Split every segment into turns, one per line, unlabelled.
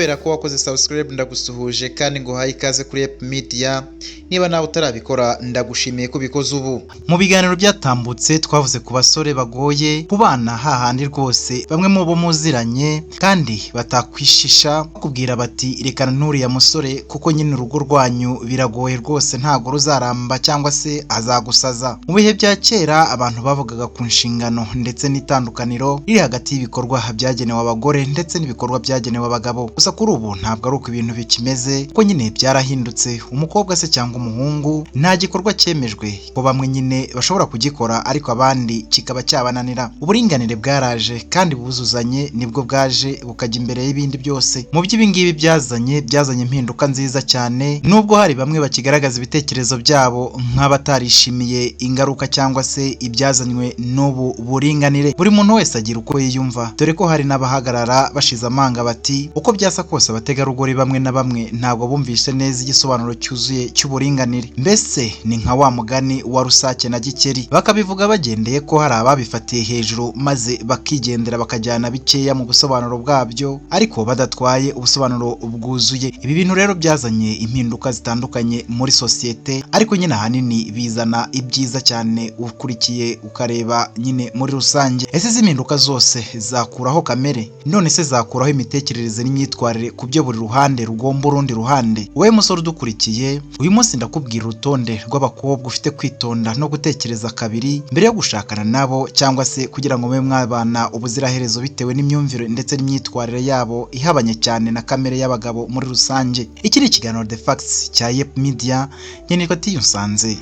Kubera ko wakoze subscribe, ndagusuhuje kandi nguhaye ikaze kuri Ep Media. Niba nawe utarabikora, ndagushimiye ko ubikoze ubu. Mu biganiro byatambutse twavuze ku basore bagoye kubana, hahandi rwose bamwe mu bo muziranye kandi batakwishisha bakubwira bati: "Rekana n'uriya musore, kuko nyine urugo rwanyu biragoye rwose, ntabwo ruzaramba cyangwa se azagusaza." Mu bihe bya kera abantu bavugaga ku nshingano ndetse n'itandukaniro riri hagati y'ibikorwa byagenewe abagore ndetse n'ibikorwa byagenewe abagabo. Gusa kuri ubu ntabwo ari uko ibintu bikimeze, kuko nyine byarahindutse. Umukobwa se cyangwa umuhungu, nta gikorwa cyemejwe ko bamwe nyine bashobora kugikora ariko abandi kikaba cyabananira. Uburinganire bwaraje kandi buzuzanye nibwo bwaje bukajya imbere y'ibindi byose. Mu by'ibingibi byazanye impinduka nziza cyane, nubwo hari bamwe bakigaragaza ibitekerezo byabo nk'abatarishimiye ingaruka cyangwa se ibyazanywe n'ubu buringanire. Buri muntu wese agira uko yiyumva, dore ko hari n'abahagarara bashize amanga bati uko byasa kose abategarugori bamwe na bamwe ntabwo bumvise neza igisobanuro cyuzuye cy'uburinganire, mbese ni nka wa mugani wa Rusake na Gikeri. Bakabivuga bagendeye ko hari ababifatiye hejuru maze bakigendera, bakajyana bikeya mu busobanuro bwabyo ariko badatwaye ubusobanuro bwuzuye. Ibi bintu rero byazanye impinduka zitandukanye muri sosiyete, ariko nyine ahanini bizana ibyiza cyane ukurikiye ukareba nyine muri rusange. Ese izi mpinduka zose zakuraho kamere? None se zakuraho imitekerereze n'imyitwarire ku byo buri ruhande rugomba urundi ruhande? Wowe musore udukurikiye uyu munsi, ndakubwira urutonde rw'abakobwa ufite kwitonda no gutekereza kabiri mbere yo gushakana nabo cyangwa se kugira ngo mube mwabana ubuziraherezo, bitewe n'imyumvire ndetse n'imyitwarire yabo ihabanye cyane na kamere y'abagabo muri rusange. Iki ni ikiganiro The Facts cya Yep Media, ngenirwa Tiyusanze.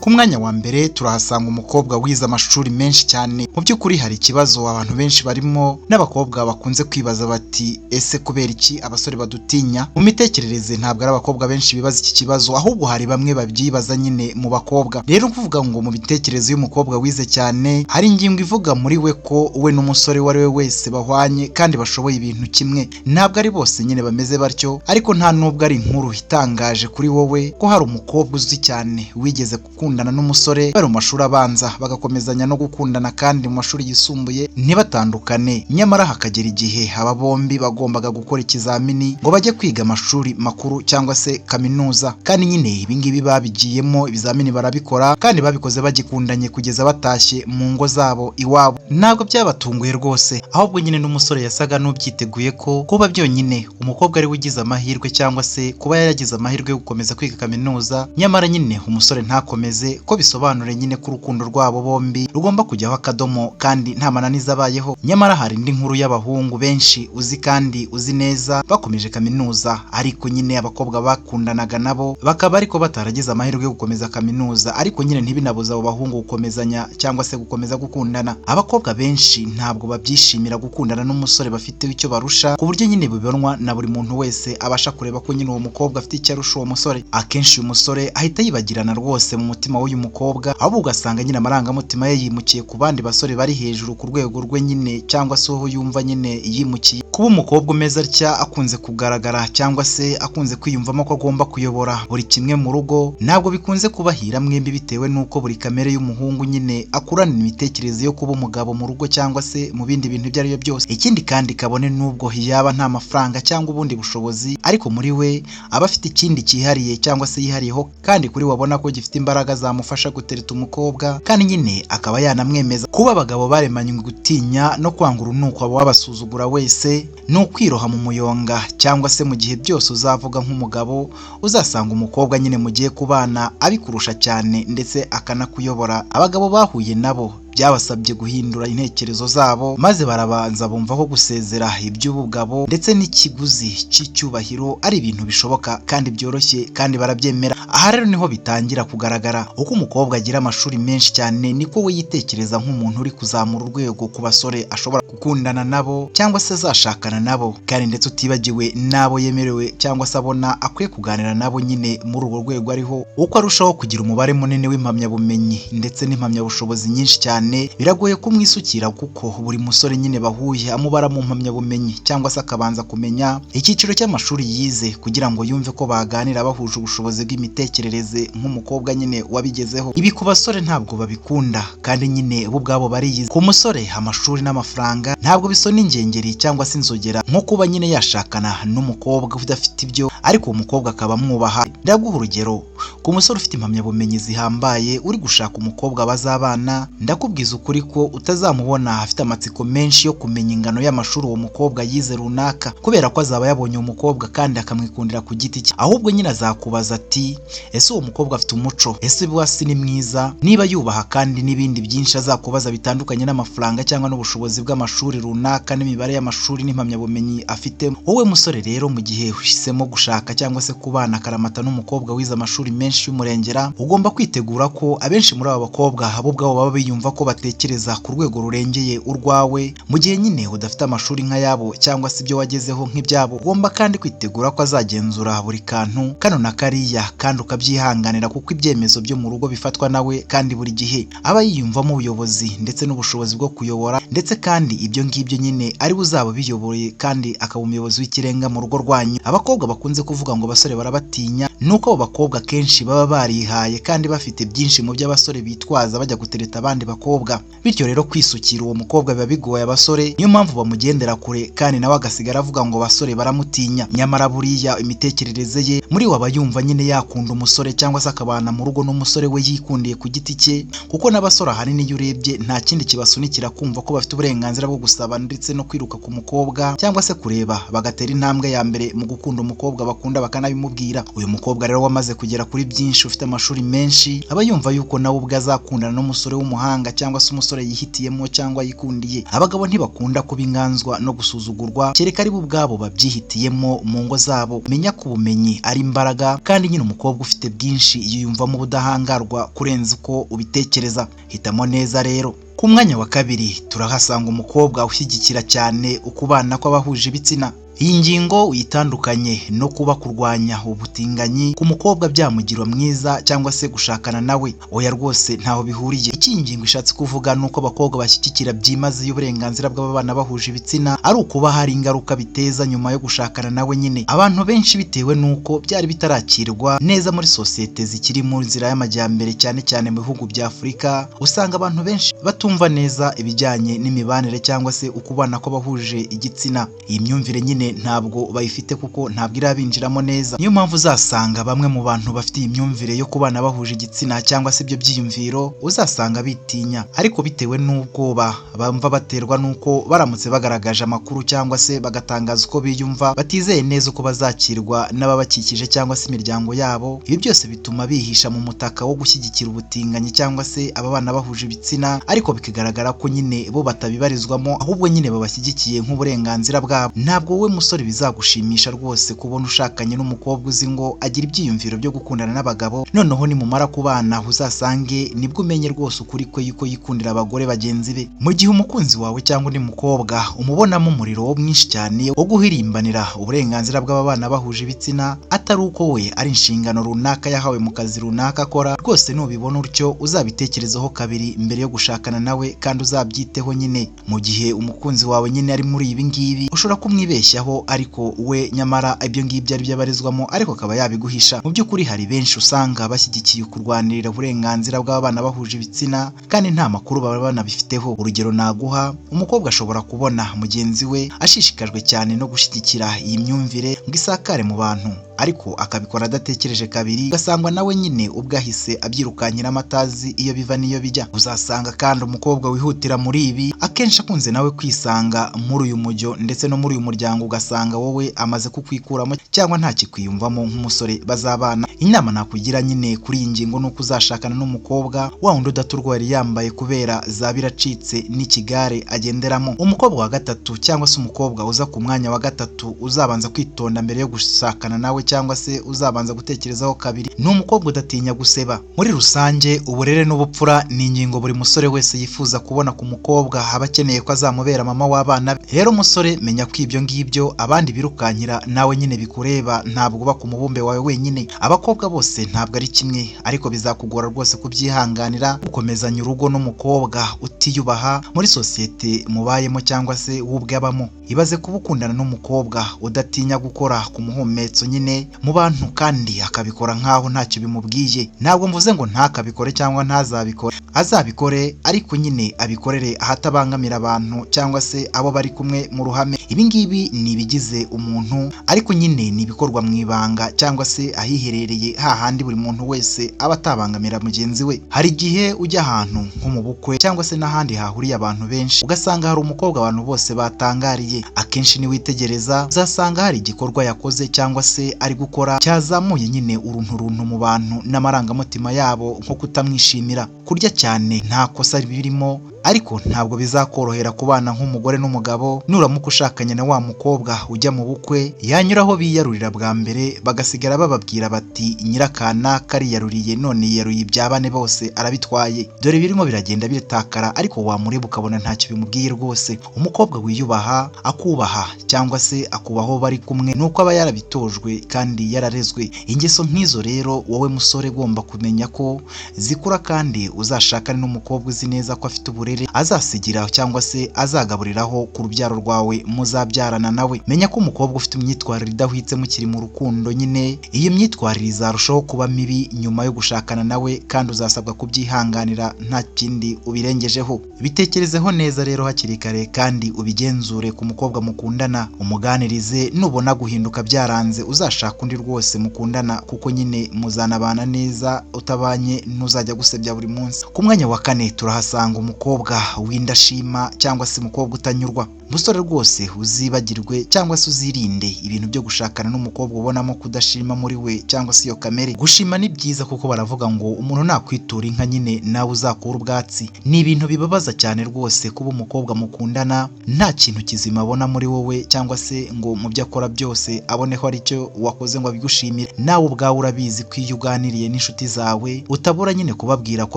Ku mwanya wa mbere turahasanga umukobwa wize amashuri menshi cyane. Mu by'ukuri hari ikibazo abantu benshi barimo n'abakobwa bakunze kwibaza bati: "Ese kubera iki abasore badutinya?" Mu mitekerereze ntabwo ari abakobwa benshi bibaza iki kibazo, ahubwo hari bamwe babyibaza nyine mu bakobwa. Rero kuvuga ngo mu mitekerereze y'umukobwa wize cyane, hari ingingo ivuga muri we ko we n'umusore uwo ari we wese bahwanye kandi bashoboye ibintu kimwe. Ntabwo ari bose nyine bameze batyo, ariko nta nubwo ari inkuru itangaje kuri wowe ko hari umukobwa uzwi cyane wigeze gukundana n'umusore bari mu mashuri abanza, bagakomezanya no gukundana kandi mu mashuri yisumbuye ntibatandukane. Nyamara hakagera igihe aba bombi bagombaga gukora ikizamini ngo bajye kwiga amashuri makuru cyangwa se kaminuza. Kandi nyine ibingibi babigiyemo, ibizamini barabikora, kandi babikoze bagikundanye kugeza batashye mu ngo zabo iwabo. Ntabwo byabatunguye rwose, ahubwo nyine n'umusore yasaga n'ubyiteguye ko kuba byonyine umukobwa ari we ugize amahirwe cyangwa se kuba yaragize amahirwe yo gukomeza kwiga kaminuza, nyamara nyine umusore ntakomeze, ko bisobanure nyine ko urukundo rwabo bombi rugomba kujyaho akadomo kandi nta mananiza abayeho. Nyamara hari indi nkuru y'abahungu benshi uzi kandi uzi neza bakomeje kaminuza, ariko nyine abakobwa bakundanaga nabo bakaba ariko bataragize amahirwe yo gukomeza kaminuza, ariko nyine ntibinabuze abo bahungu gukomezanya cyangwa se gukomeza gukundana. Abakobwa benshi ntabwo babyishimira gukundana n'umusore bafite icyo barusha, ku buryo nyine bibonwa na buri muntu wese abasha kureba ko nyine uwo mukobwa afite icyo arusha uwo musore. Akenshi uyu musore ahita yibagirana rwose mu mutima w'uyu mukobwa, ahubwo ugasanga nyine amarangamutima ye yimukiye ku bandi basore bari hejuru ku rwego rwe nyine, cyangwa se aho yumva nyine yimukiye. Kuba umukobwa umeze atya akunze kugaragara cyangwa se akunze kwiyumvamo ko agomba kuyobora buri kimwe mu rugo, ntabwo bikunze kubahira mwembi, bitewe n'uko buri kamere y'umuhungu nyine akurana imitekerereze yo kuba umugabo mu rugo cyangwa se mu bindi bintu ibyo ari byo byose. Ikindi kandi, kabone n'ubwo yaba nta mafaranga cyangwa ubundi bushobozi, ariko muri we aba afite ikindi cyihariye cyangwa se yihariyeho, kandi kuri we abona ko gifite imbaraga zamufasha gutereta umukobwa kandi nyine akaba yanamwemeza. Kuba abagabo baremanywe gutinya no kwanga urunuka wabasuzugura wese ni ukwiroha mu muyonga, cyangwa se mu gihe byose uzavuga nk'umugabo, uzasanga umukobwa nyine mugiye kubana abikurusha cyane ndetse akanakuyobora. Abagabo bahuye nabo byabasabye guhindura intekerezo zabo, maze barabanza bumva ko gusezera iby'ubugabo ndetse n'ikiguzi cy'icyubahiro ari ibintu bishoboka kandi byoroshye, kandi barabyemera. Aha rero niho bitangira kugaragara. Uko umukobwa agira amashuri menshi cyane, niko we yitekereza nk'umuntu uri kuzamura urwego ku basore ashobora gukundana nabo cyangwa se azashakana nabo, kandi ndetse utibagiwe n'abo yemerewe cyangwa se abona akwiye kuganira nabo nyine muri urwo rwego ariho. Uko arushaho kugira umubare munini w'impamyabumenyi ndetse n'impamyabushobozi nyinshi cyane, cyane biragoye kumwisukira, kuko buri musore nyine bahuye amubara mu mpamyabumenyi cyangwa se akabanza kumenya icyiciro cy'amashuri yize kugira ngo yumve ko baganira bahuje ubushobozi bw'imitekerereze nk'umukobwa nyine wabigezeho. Ibi ku basore ntabwo babikunda kandi nyine bo ubwabo bariyizi. Ku musore amashuri n'amafaranga ntabwo bisona ingengeri cyangwa se inzogera nko kuba nyine yashakana n'umukobwa udafite ibyo, ariko uwo mukobwa akaba amwubaha. Ndaguha urugero, ku musore ufite impamyabumenyi zihambaye uri gushaka umukobwa bazabana, ndakubwiza ukuri ko utazamubona afite amatsiko menshi yo kumenya ingano y'amashuri uwo mukobwa yize runaka, kubera ko azaba yabonye uwo mukobwa kandi akamwikundira ku giti cye. Ahubwo nyine azakubaza ati ese uwo mukobwa afite umuco, ese wasi ni mwiza, niba yubaha, kandi n'ibindi byinshi azakubaza bitandukanye n'amafaranga cyangwa n'ubushobozi bw'amashuri runaka n'imibare y'amashuri n'impamyabumenyi afite. Wowe musore rero, mu gihe uhisemo gushaka cyangwa se kubana akaramata n'umukobwa wize amashuri menshi y'umurengera, ugomba kwitegura ko abenshi muri aba bakobwa bo ubwabo baba biyumva ko batekereza ku rwego rurengeye urwawe, mu gihe nyine udafite amashuri nk'ayabo cyangwa se ibyo wagezeho nk'ibyabo. Ugomba kandi kwitegura ko azagenzura buri kantu kano na kariya, kandi ukabyihanganira kuko ibyemezo byo mu rugo bifatwa nawe, kandi buri gihe aba yiyumvamo ubuyobozi ndetse n'ubushobozi bwo kuyobora, ndetse kandi ibyo ngibyo nyine ari we uzaba ubiyoboye kandi akaba umuyobozi w'ikirenga mu rugo rwanyu. Abakobwa bakunze kuvuga ngo abasore barabatinya, nuko abo bakobwa kenshi baba barihaye kandi bafite byinshi mu byo abasore bitwaza bajya gutereta abandi bakobwa. Bityo rero kwisukira uwo mukobwa biba bigoye abasore, niyo mpamvu bamugendera kure kandi nawe agasigara avuga ngo abasore baramutinya. Nyamara buriya imitekerereze ye muri we aba yumva nyine yakunda umusore cyangwa se akabana mu rugo n'umusore we yikundiye ku giti cye, kuko n'abasore ahanini iyo urebye nta kindi kibasunikira kumva ko bafite uburenganzira bwo gusaba ndetse no kwiruka ku mukobwa cyangwa se kureba bagatera intambwe ya mbere mu gukunda umukobwa bakunda bakanabimubwira. Uyu mukobwa rero wamaze kugera kuri byinshi, ufite amashuri menshi, aba yumva yuko nawe ubwe azakundana n'umusore w'umuhanga cyangwa se umusore yihitiyemo cyangwa yikundiye. Abagabo ntibakunda kuba inganzwa no gusuzugurwa, kereka ari bo ubwabo babyihitiyemo mu ngo zabo. Menya ko ubumenyi ari imbaraga, kandi nyine umukobwa ufite byinshi yiyumvamo ubudahangarwa kurenza uko ubitekereza. Hitamo neza rero. Ku mwanya wa kabiri turahasanga umukobwa ushyigikira cyane ukubana kw'abahuje ibitsina. Iyi ngingo uyitandukanye no kuba kurwanya ubutinganyi ku mukobwa byamugira mwiza cyangwa se gushakana nawe, oya rwose ntaho bihuriye. Iki ngingo ishatse kuvuga nuko abakobwa bashyigikira byimazeyo uburenganzira bw'ababana bahuje ibitsina ari ukuba hari ingaruka biteza nyuma yo gushakana nawe nyine. Abantu benshi bitewe nuko byari bitarakirwa neza muri sosiyete zikiri mu nzira y'amajyambere cyane cyane mu bihugu bya Afurika, usanga abantu benshi batumva neza ibijyanye n'imibanire cyangwa se ukubana kw'abahuje igitsina. Iyi myumvire nyine ntabwo bayifite kuko ntabwo irabinjiramo neza. Niyo mpamvu uzasanga bamwe mu bantu bafite iyi myumvire yo kubana bahuje igitsina cyangwa se ibyo byiyumviro uzasanga bitinya, ariko bitewe n'ubwoba bamva baterwa n'uko baramutse bagaragaje amakuru cyangwa se bagatangaza uko biyumva batizeye neza uko bazakirwa n'ababakikije cyangwa se imiryango yabo. Ibi byose bituma bihisha mu mutaka wo gushyigikira ubutinganyi cyangwa se ababana bahuje ibitsina, ariko bikagaragara ko nyine bo batabibarizwamo, ahubwo nyine babashyigikiye nk'uburenganzira bwabo. Ntabwo wowe musore bizagushimisha rwose kubona ushakanye n'umukobwa uzi ngo agira ibyiyumviro byo gukundana n'abagabo, noneho nimumara kubana uzasange nibwo umenye rwose ukuri kwe yuko yikundira abagore bagenzi be. Mu gihe umukunzi wawe cyangwa undi mukobwa umubonamo umuriro mwinshi cyane wo guhirimbanira uburenganzira bw'ababana bahuje ibitsina, atari uko we ari inshingano runaka yahawe mu kazi runaka akora, rwose nubibona utyo uzabitekerezeho kabiri mbere yo gushakana nawe kandi uzabyiteho nyine. Mu gihe umukunzi wawe nyine ari muri ibi ngibi ushobora kumwibeshyaho, ariko we nyamara ibyo ngibyo ari byo abarizwamo, ariko akaba yabiguhisha. Mu by'ukuri hari benshi usanga bashyigikiye kurwanirira uburenganzira bw'abana bahuje ibitsina kandi nta makuru baba banabifiteho. Urugero naguha, umukobwa ashobora kubona mugenzi we ashishikajwe cyane no gushyigikira iyi myumvire ngo isakare mu bantu, ariko akabikora adatekereje kabiri, ugasangwa nawe nyine ubwo ahise abyirukankiramo atazi iyo biva n'iyo bijya. Uzasanga kandi umukobwa wihutira muri ibi akenshi akunze nawe kwisanga muri uyu mujyo ndetse no muri uyu muryango, ugasanga wowe amaze kukwikuramo cyangwa ntakikwiyumvamo nk'umusore bazabana. Inama nakugira nyine kuri iyi ngingo nuko uzashakana n'umukobwa wa wundi udaturwa yari yambaye kubera za biracitse n'ikigare agenderamo. Umukobwa wa gatatu cyangwa se umukobwa uza ku mwanya wa gatatu uzabanza kwitonda mbere yo gushakana nawe nawe cyangwa se uzabanza gutekerezaho kabiri ni umukobwa udatinya guseba. Muri rusange uburere n'ubupfura ni ingingo buri musore wese yifuza kubona ku mukobwa aba akeneye ko azamubera mama w'abana be. Rero musore, menya ko ibyo ngibyo abandi birukankira nawe nyine bikureba, ntabwo uba ku mubumbe wawe wenyine. Abakobwa bose ntabwo ari kimwe, ariko bizakugora rwose kubyihanganira gukomezanya urugo n'umukobwa utiyubaha muri sosiyete mubayemo cyangwa se we ubwe abamo. Ibaze kuba ukundana n'umukobwa udatinya gukora ku muhumetso nyine mu bantu kandi akabikora nk'aho ntacyo bimubwiye. Ntabwo mvuze ngo ntakabikore cyangwa ntazabikore, azabikore ariko nyine abikorere ahatabangamira abantu cyangwa se abo bari kumwe mu ruhame. Ibi ngibi ni ibigize umuntu, ariko nyine ni ibikorwa mu ibanga cyangwa se ahiherereye hahandi buri muntu wese aba atabangamira mugenzi we. Hari igihe ujya ahantu nko mu bukwe cyangwa se n'ahandi hahuriye abantu benshi, ugasanga hari umukobwa abantu bose batangariye. Akenshi niwitegereza uzasanga hari igikorwa yakoze cyangwa se ari gukora cyazamuye nyine urunturuntu mu bantu n'amarangamutima yabo, nko kutamwishimira. Kurya cyane nta kosa birimo, ariko ntabwo bizakorohera kubana nk'umugore n'umugabo nuramuka ushakanye na wa mukobwa ujya mu bukwe yanyuraho biyarurira bwa mbere, bagasigara bababwira bati nyirakanaka ariyaruriye none yiyaruye ibya bane bose arabitwaye. Dore birimo biragenda bitakara, ariko wamureba ukabona ntacyo bimubwiye rwose. Umukobwa wiyubaha akubaha cyangwa se akubaho bari kumwe nuko aba yarabitojwe kandi yararezwe. Ingeso nk'izo rero wowe musore ugomba kumenya ko zikura, kandi uzashakane n'umukobwa uzi neza ko afite uburere azasigira cyangwa se azagaburiraho ku rubyaro rwawe muzabyarana nawe. Menya ko umukobwa ufite imyitwarire idahwitse mukiri mu rukundo nyine, iyi myitwarire izarushaho kuba mibi nyuma yo gushakana nawe, kandi uzasabwa kubyihanganira nta kindi ubirengejeho. Bitekerezeho neza rero hakiri kare kandi ubigenzure ku mukobwa mukundana, umuganirize. Nubona guhinduka byaranze uzashaka undi rwose mukundana, kuko nyine muzanabana neza, utabanye ntuzajya gusebya buri munsi. Ku mwanya wa kane turahasanga umukobwa w'indashima cyangwa se umukobwa utanyurwa. Musore rwose uzibagirwe cyangwa se uzirinde ibintu byo gushakana n'umukobwa ubonamo kudashima muri we cyangwa se iyo kamere. Gushima ni byiza kuko baravuga ngo umuntu nakwitura inka nyine nawe uzakura ubwatsi. Ni ibintu bibabaza cyane rwose kuba umukobwa mukundana nta kintu kizima abona muri wowe cyangwa se ngo mu byo akora byose aboneho aricyo wakoze ngo abigushimire. Nawe ubwawe urabizi ko iyo uganiriye n'inshuti zawe utabura nyine kubabwira ko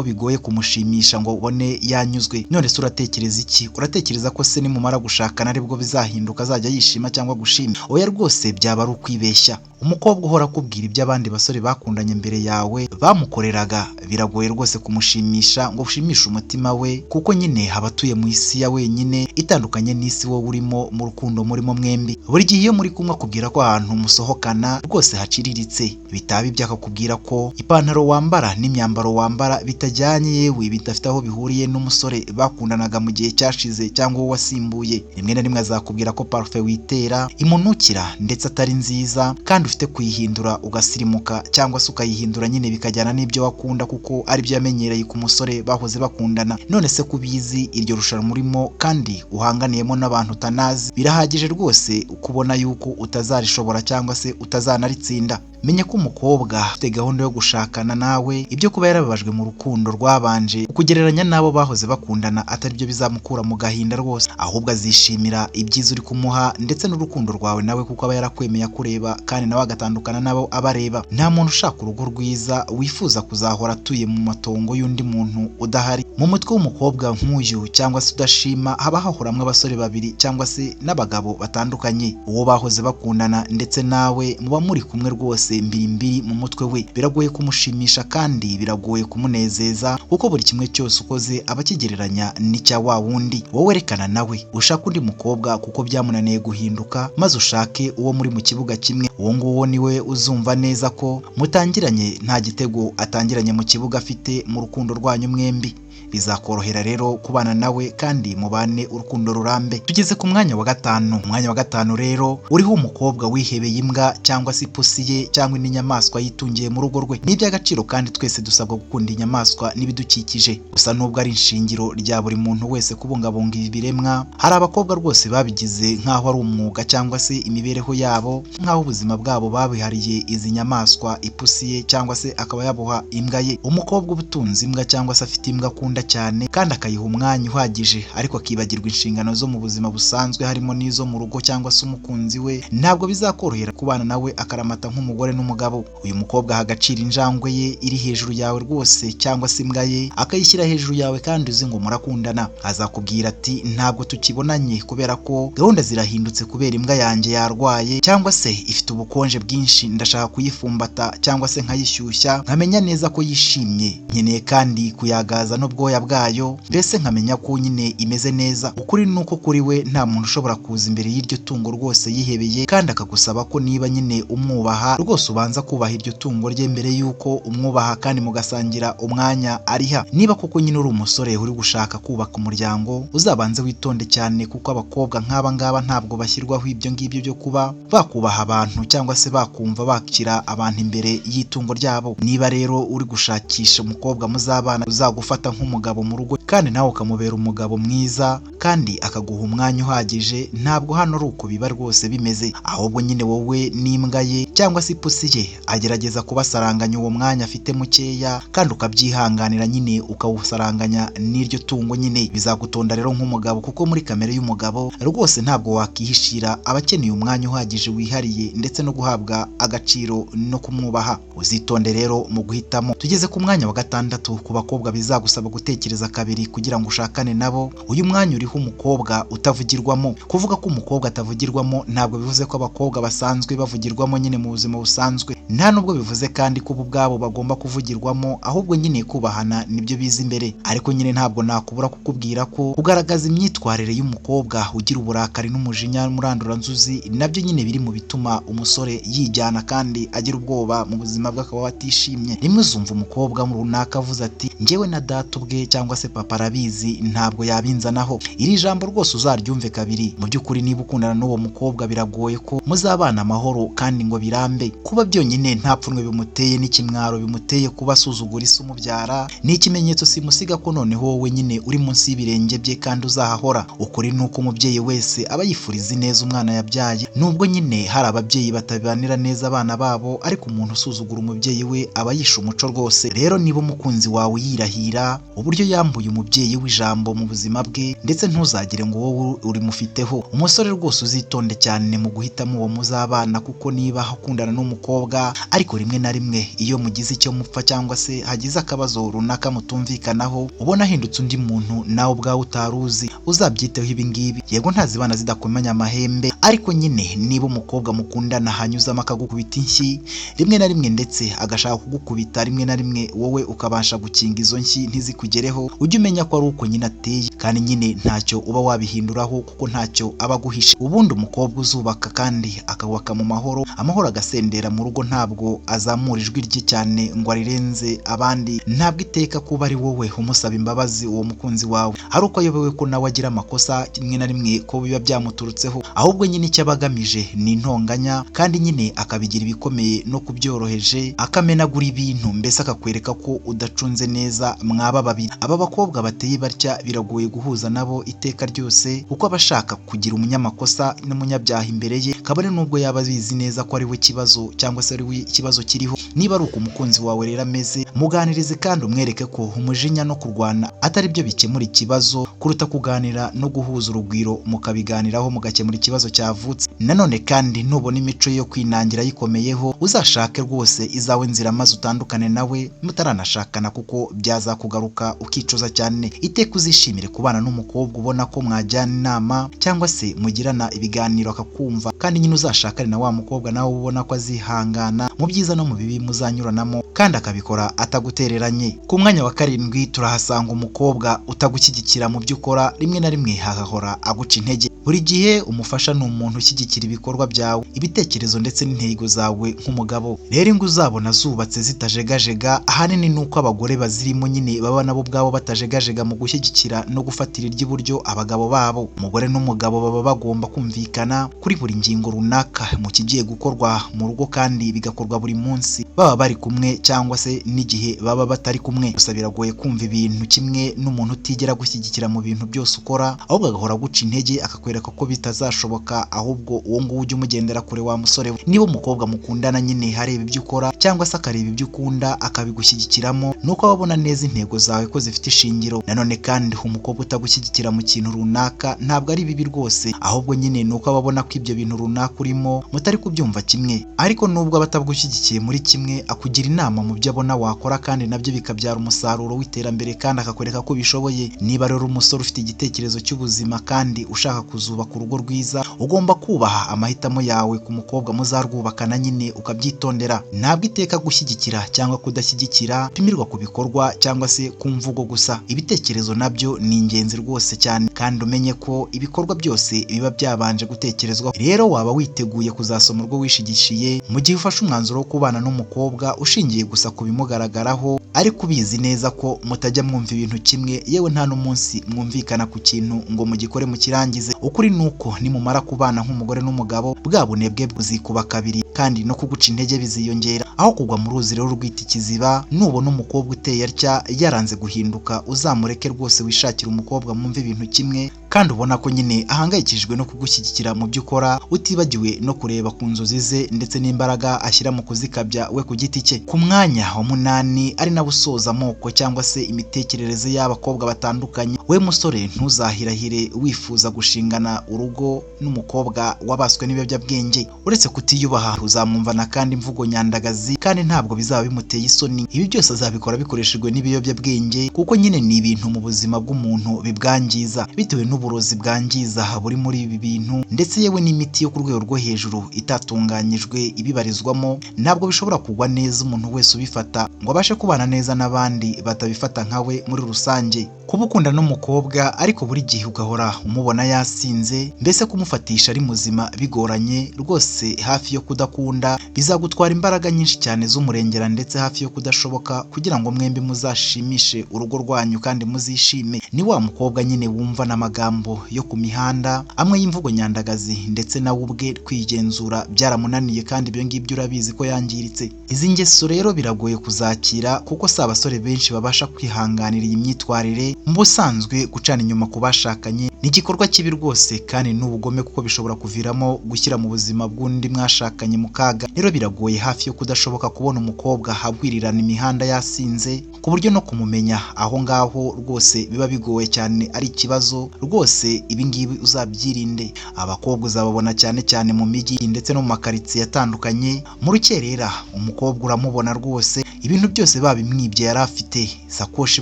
bigoye kumushimisha ngo ubone yanyuzwe. None se uratekereza iki? Uratekereza ko se nimumara gushakana aribwo bizahinduka azajya yishima cyangwa gushima? Oya rwose byaba ari ukwibeshya. Umukobwa uhora akubwira ibyo abandi basore bakundanye mbere yawe bamukoreraga, biragoye rwose kumushimisha ngo ushimishe umutima we, kuko nyine aba atuye mu isi ya wenyine itandukanye n'isi wowe urimo mu rukundo murimo mwembi. Buri gihe iyo muri kumwe akubwira ko ahantu musohokana rwose haciriritse, bitaba ibyo akakubwira ko ipantaro wambara n'imyambaro wambara bitajyanye, yewe bidafite aho bihuriye n'umusore bakundanaga mu gihe cyashize cyangwa uwo wasimbuye. Rimwe na rimwe azakubwira ko parufe witera imunukira ndetse atari nziza, kandi ufite kuyihindura ugasirimuka cyangwa se ukayihindura nyine bikajyana n'ibyo wakunda, kuko aribyo yamenyereye ku musore bahoze bakundana. None se kubizi iryo rushanwa urimo kandi uhanganiyemo n'abantu utanazi, birahagije rwose kubona yuko utazarishobora cyangwa se utazanaritsinda. Menya ko umukobwa ufite gahunda yo gushakana nawe, ibyo kuba yarababajwe mu rukundo rwabanje kugereranya n'abo bahoze bakundana atari byo bizamukura mu gahinda rwose, ahubwo azishimira ibyiza uri kumuha ndetse n'urukundo rwawe nawe, kuko aba yarakwemeye akureba kandi nawe agatandukana nabo abareba. Nta muntu ushaka urugo rwiza wifuza kuzahora atuye mu matongo y'undi muntu udahari. Mu mutwe w'umukobwa nk'uyu cyangwa se udashima haba hahoramwo abasore babiri cyangwa se n'abagabo batandukanye, uwo bahoze bakundana ndetse nawe muba muri kumwe rwose mbirimbiri mu mutwe we. Biragoye kumushimisha kandi biragoye kumunezeza, kuko buri kimwe cyose ukoze aba akigereranya n'icya wa wundi. Wowe rekana nawe ushake undi mukobwa kuko byamunaniye guhinduka, maze ushake uwo muri mu kibuga kimwe. Uwo nguwo niwe uzumva neza ko mutangiranye nta gitego atangiranye mu kibuga afite mu rukundo rwanyu mwembi. Bizakorohera rero kubana nawe kandi mubane urukundo rurambe. Tugeze ku mwanya wa gatanu. Umwanya wa gatanu rero uriho umukobwa wihebeye imbwa cyangwa se ipusi ye cyangwa indi nyamaswa yitungiye mu rugo rwe. Ni iby'agaciro kandi twese dusabwa gukunda inyamaswa n'ibidukikije. Gusa nubwo ari inshingiro rya buri muntu wese kubungabunga ibi biremwa, hari abakobwa rwose babigize nk'aho ari umwuga cyangwa se imibereho yabo, nk'aho ubuzima bwabo babihariye izi nyamaswa, ipusi ye cyangwa se akaba yaboha imbwa ye. Umukobwa uba utunze imbwa cyangwa se afite imbwa akunda cyane kandi akayiha umwanya uhagije, ariko akibagirwa inshingano zo mu buzima busanzwe harimo n'izo mu rugo cyangwa se umukunzi we, ntabwo bizakorohera kubana nawe akaramata nk'umugore n'umugabo. Uyu mukobwa aha agaciro injangwe ye iri hejuru yawe rwose cyangwa se imbwa ye akayishyira hejuru yawe kandi uzi ngo murakundana. Azakubwira ati ntabwo tukibonanye kubera ko gahunda zirahindutse kubera imbwa yanjye yarwaye cyangwa se ifite ubukonje bwinshi, ndashaka kuyifumbata cyangwa se nkayishyushya nkamenya neza ko yishimye, nkeneye kandi kuyagaza n'ubwoya bwayo, mbese nkamenya ko nyine imeze neza. Ukuri ni uko kuri we nta muntu ushobora kuza imbere y'iryo tungo rwose yihebeye kandi akagusaba ko niba nyine umwubaha rwose ubanza kubaha iryo tungo rye mbere y'uko umwubaha kandi mugasangira umwanya ariha. Niba koko nyine uri umusore uri gushaka kubaka umuryango, uzabanze witonde cyane kuko abakobwa nk'aba ngaba ntabwo bashyirwaho ibyo ngibyo byo kuba bakubaha abantu cyangwa se bakumva bakira abantu imbere y'itungo ryabo. Niba rero uri gushakisha umukobwa muzabana uzagufata nk'umugabo mu rugo kandi nawe ukamubera umugabo mwiza kandi akaguha umwanya uhagije, ntabwo hano ari uko biba rwose bimeze, ahubwo nyine wowe n'imbwa ye cyangwa se ipusi ye agerageza kubasaranganya uwo mwanya afite mukeya kandi ukabyihanganira nyine ukawusaranganya n'iryo tungo nyine. Bizagutonda rero nk'umugabo kuko muri kamere y'umugabo rwose ntabwo wakihishira, aba akeneye umwanya uhagije wihariye ndetse no guhabwa agaciro no kumwubaha. Uzitonde rero mu guhitamo. Tugeze ku mwanya wa gatandatu ku bakobwa bizagusaba gutekereza kabiri kugira ngo ushakane nabo. Uyu mwanya uriho umukobwa utavugirwamo. Kuvuga ko umukobwa atavugirwamo ntabwo bivuze ko abakobwa basanzwe bavugirwamo nyine mu buzima busanzwe, nta nubwo bivuze kandi ko ubu ubwabo bagomba kuvugirwamo, ahubwo nyine kubahana nibyo biza imbere. Ariko nyine ntabwo nakubura kukubwira ko kugaragaza imyitwarire y'umukobwa ugira uburakari n'umujinya muranduranzuzi nabyo nyine biri mu bituma umusore yijyana kandi agira ubwoba mu buzima bwe akaba atishimye. Rimwe uzumva umukobwa runaka avuze ati njyewe na data ubwe cyangwa se papa arabizi ntabwo yabinzanaho. Iri jambo rwose uzaryumve kabiri. Mu by'ukuri niba ukundana n'uwo mukobwa biragoye ko muzabana amahoro kandi ngo birambe. Kuba byonyine nta pfunwe bimuteye n'ikimwaro bimuteye kuba asuzugura isi umubyara ni ikimenyetso simusiga ko noneho wowe nyine uri munsi y'ibirenge bye kandi uzahahora. Ukuri ni uko umubyeyi wese aba yifuriza ineza umwana yabyaye, nubwo nyine hari ababyeyi batabanira neza abana babo, ariko umuntu usuzugura umubyeyi we aba yishe umuco rwose. Rero niba umukunzi wawe yirahira uburyo yambuye umubyeyi w'ijambo mu buzima bwe, ndetse ntuzagire ngo wowe urimufiteho. Umusore rwose uzitonde cyane mu guhitamo uwo muzabana, kuko niba ukundana n'umukobwa ariko rimwe na rimwe iyo mugize icyo mupfa cyangwa se hagize akabazo runaka mutumvikanaho ubona ahindutse undi muntu nawe ubwawe utaruzi, uzabyiteho ibi ngibi. Yego ntazibana zidakomanya amahembe, ariko nyine niba umukobwa mukundana hanyuzamo akagukubita inshyi rimwe na rimwe ndetse agashaka kugukubita rimwe na rimwe wowe ukabasha gukinga izo nshyi ntizikugereho, ujye umenya ko ari uko nyine ateye kandi nyine ntacyo uba wabihinduraho kuko ntacyo aba aguhishe. Ubundi umukobwa uzubaka kandi akubaka mu mahoro, amahoro agasendera mu rugo, ntabwo azamura ijwi rye cyane ngo arirenze abandi. Ntabwo iteka kuba ari wowe umusaba imbabazi uwo mukunzi wawe ari uko ayobewe ko nawe agira amakosa rimwe na rimwe ko biba byamuturutseho, ahubwo nyine icyo aba agamije ni intonganya kandi nyine akabigira ibikomeye no kubyoroheje, akamenagura ibintu mbese akakwereka ko udacunze neza mwaba babiri. Aba bakobwa bateye batya biragoye guhuza nabo iteka ryose kuko aba ashaka kugira umunyamakosa n'umunyabyaha imbere ye, kabone nubwo yaba abizi neza ko ari we kibazo cyangwa se ari we ikibazo kiriho. Niba ari uko umukunzi wawe rero ameze, muganirize kandi umwereke ko umujinya no kurwana atari byo bikemura ikibazo kuruta kuganira no guhuza urugwiro mukabiganiraho mugakemura ikibazo cyavutse. Nanone kandi nubona imico ye yo kwinangira yikomeyeho, uzashake rwose izawe nzira maze utandukane nawe mutaranashakana kuko byazakugaruka ukicuza cyane. Iteka uzishimire kubana n'umukobwa ubona ko mwajyana inama cyangwa se mugirana ibiganiro akakumva, kandi nyine uzashakane na wa mukobwa nawe ubona ko azihangana mu byiza no mu bibi muzanyuranamo kandi akabikora atagutereranye. Ku mwanya wa karindwi turahasanga umukobwa utagushyigikira mu byo ukora, rimwe na rimwe hagahora aguca intege. Buri gihe umufasha ni umuntu ushyigikira ibikorwa byawe, ibitekerezo ndetse n'intego zawe nk'umugabo. Rero ingo uzabona zubatse zitajegajega ahanini ni uko abagore bazirimo nyine baba nabo ubwabo batajegajega mu gushyigikira no gufatira iry'iburyo abagabo babo. Umugore n'umugabo baba bagomba kumvikana kuri buri ngingo runaka mu kigiye gukorwa mu rugo kandi bigakorwa buri munsi. baba bari kumwe cyangwa se n'igihe baba batari kumwe. Gusa biragoye kumva ibintu kimwe n'umuntu utigera gushyigikira mu bintu byose ukora, ahubwo agahora aguca intege akakwereka ko bitazashoboka, ahubwo uwo nguwo ujye umugendera kure wa musore we. Niba umukobwa mukundana nyine hareba ibyo ukora cyangwa se akareba ibyo ukunda akabigushyigikiramo, nuko aba abona neza intego zawe ko zifite ishingiro. Nanone kandi umukobwa utagushyigikira mu kintu runaka ntabwo ari bibi rwose, ahubwo nyine nuko aba abona ko ibyo bintu runaka urimo mutari kubyumva kimwe. Ariko nubwo aba atagushyigikiye muri kimwe, akugira inama mu byo abona wakora kandi nabyo bikabyara umusaruro w'iterambere kandi akakwereka ko ubishoboye. Niba rero umusore ufite igitekerezo cy'ubuzima kandi ushaka kuzubaka urugo rwiza, ugomba kubaha amahitamo yawe ku mukobwa muzarwubakana nyine ukabyitondera. Ntabwo iteka gushyigikira cyangwa kudashyigikira pimirwa ku bikorwa cyangwa se ku mvugo gusa. Ibitekerezo nabyo ni ingenzi rwose cyane, kandi umenye ko ibikorwa byose biba byabanje gutekerezwaho. Rero waba witeguye kuzasoma urwo wishigishiye mu gihe ufashe umwanzuro wo kubana n'umukobwa ushingiye gusa ku bimugaragaraho, ariko ubizi neza ko mutajya mwumva ibintu kimwe, yewe nta n'umunsi mwumvikana ku kintu ngo mugikore mukirangize. Ukuri ni uko nimumara kubana nk'umugore n'umugabo, bwa bunebwe buzikuba kabiri kandi no kuguca intege biziyongera. Aho kugwa mu ruzi rero rwita ikiziba, nubona umukobwa uteye atya yaranze guhinduka, uzamureke rwose wishakire umukobwa mwumve ibintu kimwe kandi ubona ko nyine ahangayikishijwe no kugushyigikira mu byo ukora, utibagiwe no kureba ku nzozi ze ndetse n'imbaraga ashyira mu kuzikabya we ku giti cye. Ku mwanya wa munani ari nawe usoza amoko cyangwa se imitekerereze y'abakobwa batandukanye, we musore ntuzahirahire wifuza gushingana urugo n'umukobwa wabaswe n'ibiyobyabwenge. Uretse kutiyubaha, uzamwumvana kandi imvugo nyandagazi, kandi ntabwo bizaba bimuteye isoni. Ibi byose azabikora bikoreshejwe n'ibiyobyabwenge, kuko nyine ni ibintu mu buzima bw'umuntu bibwangiza bitewe n'uburozi bwangiza buri muri ibi bintu, ndetse yewe n'imiti yo ku rwego rwo hejuru itatunganyijwe ibibarizwamo. Ntabwo bishobora kugwa neza umuntu wese ubifata ngo abashe kubana neza n'abandi batabifata nkawe muri rusange. Kuba ukunda n'umukobwa ariko buri gihe ugahora umubona yasinze, mbese kumufatisha ari muzima bigoranye rwose, hafi yo kudakunda, bizagutwara imbaraga nyinshi cyane z'umurengera ndetse hafi yo kudashoboka kugira ngo mwembi muzashimishe urugo rwanyu kandi muzishime. Ni wa mukobwa nyine wumva n'amagambo yo ku mihanda amwe y'imvugo nyandagazi, ndetse nawe ubwe kwigenzura byaramunaniye kandi ibyo ngibyo urabizi ko yangiritse. Izi ngeso rero biragoye kuzakira kuko si abasore benshi babasha kwihanganira iyi myitwarire. Mu busanzwe gucana inyuma ku bashakanye ni igikorwa kibi rwose kandi n'ubugome, kuko bishobora kuviramo gushyira mu buzima bw'undi mwashakanye mu kaga. Rero biragoye hafi yo kudashoboka kubona umukobwa agwirirana imihanda yasinze, ku buryo no kumumenya aho ngaho rwose biba bigoye cyane, ari ikibazo rwose. Ibi ngibi uzabyirinde. Abakobwa uzababona cyane cyane mu mijyi ndetse no mu makaritsiye atandukanye. Mu rukerera umukobwa uramubona rwose ibintu byose babimwibye yari afite, sakoshi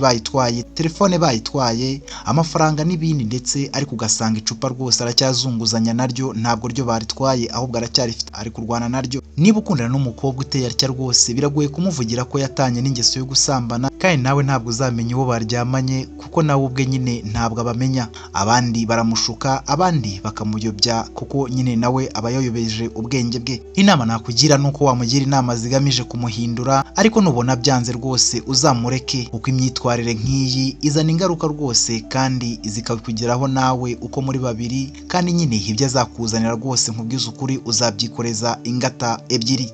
bayitwaye, telefone bayitwaye, amafaranga n'ibindi, ndetse ariko ugasanga icupa rwose aracyazunguzanya naryo, ntabwo ryo baritwaye ahubwo aracyarifite ari kurwana naryo. Niba ukundana n'umukobwa uteye atya rwose biragoye kumuvugira ko yatanye n'ingeso yo gusambana, kandi nawe ntabwo uzamenya uwo baryamanye kuko nawe ubwe nyine ntabwo abamenya. Abandi baramushuka, abandi bakamuyobya kuko nyine nawe aba yayobeje ubwenge bwe. Inama nakugira nuko wamugira inama zigamije kumuhindura, ariko nubona byanze rwose uzamureke, kuko imyitwarire nk'iyi izana ingaruka rwose kandi zikakugeraho nawe uko muri babiri, kandi nyine ibyo azakuzanira rwose nkubwiza ukuri uzabyikoreza ingata ebyiri.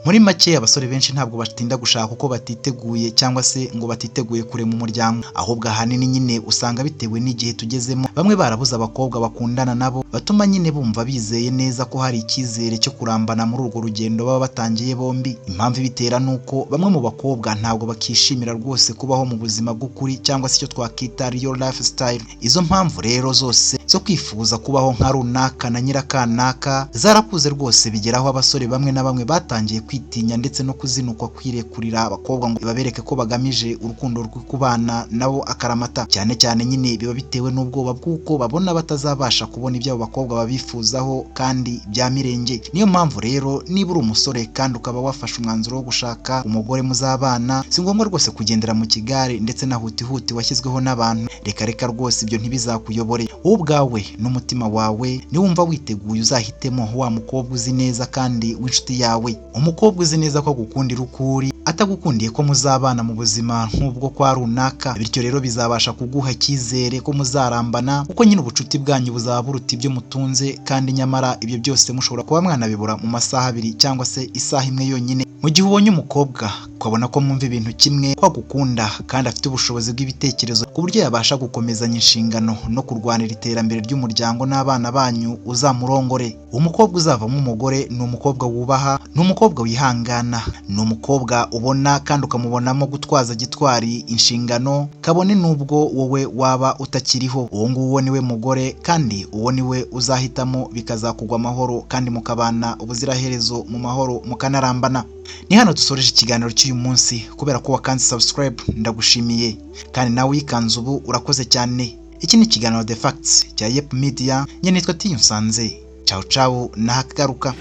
Muri make abasore benshi ntabwo batinda gushaka kuko batiteguye cyangwa se ngo batiteguye kurema umuryango, ahubwo ahanini nyine usanga bitewe n'igihe tugezemo, bamwe barabuze abakobwa bakundana nabo batuma nyine bumva bizeye neza ko hari icyizere cyo kurambana muri urwo rugendo baba batangiye bombi. Impamvu ibitera ni uko bamwe mu bakobwa ntabwo bakishimira rwose kubaho mu buzima bw'ukuri cyangwa se icyo twakwita real lifestyle. Izo mpamvu rero zose zo kwifuza kubaho nka runaka na nyirakanaka zarakuze rwose, bigeraho abasore bamwe na bamwe batangiye kwitinya ndetse no kuzinukwa kwirekurira abakobwa ngo babereke ko bagamije urukundo rwo kubana nabo akaramata. Cyane cyane nyine biba bitewe n'ubwoba bw'uko babona batazabasha kubona ibyo abo bakobwa babifuzaho kandi bya mirenge. Niyo mpamvu rero niba uri umusore kandi ukaba wafashe umwanzuro wo gushaka umugore muzabana, si ngombwa rwose kugendera mu kigare ndetse na hutihuti washyizweho n'abantu. Reka reka rwose ibyo ntibizakuyobore. Wowe ubwawe n'umutima wawe niwumva witeguye uzahitemo wa mukobwa uzi neza kandi w'inshuti yawe. Umukobwa uzi neza ko agukundira ukuri, atagukundiye ko muzabana mu buzima nk'ubwo kwa runaka, bityo rero bizabasha kuguha icyizere ko muzarambana, kuko nyine ubucuti bwanyu buzaba buruta ibyo mutunze, kandi nyamara ibyo byose mushobora kuba mwanabibura mu masaha abiri cyangwa se isaha imwe yonyine. Mu gihe ubonye umukobwa ukabona ko mwumva ibintu kimwe, ko agukunda kandi afite ubushobozi bw'ibitekerezo ku buryo yabasha gukomezanya inshingano no kurwanira iterambere ry'umuryango n'abana banyu, uzamurongore. Umukobwa uzavamo umugore ni umukobwa wubaha, ni umukobwa wihangana, ni umukobwa ubona kandi ukamubonamo gutwaza gitwari inshingano, kabone n'ubwo wowe waba utakiriho. Uwo nguwo niwe mugore kandi uwo niwe uzahitamo, bikazakugwa amahoro kandi mukabana ubuziraherezo mu mahoro, mukanarambana. Ni hano dusoreje ikiganiro cy'uyu munsi. Kubera ko wakanze subscribe, ndagushimiye, kandi nawe uyikanze ubu urakoze cyane. Iki ni ikiganiro The Facts cya Yep Media. Njye nitwa Tiyunsanze. Ciao ciao, nahakagaruka.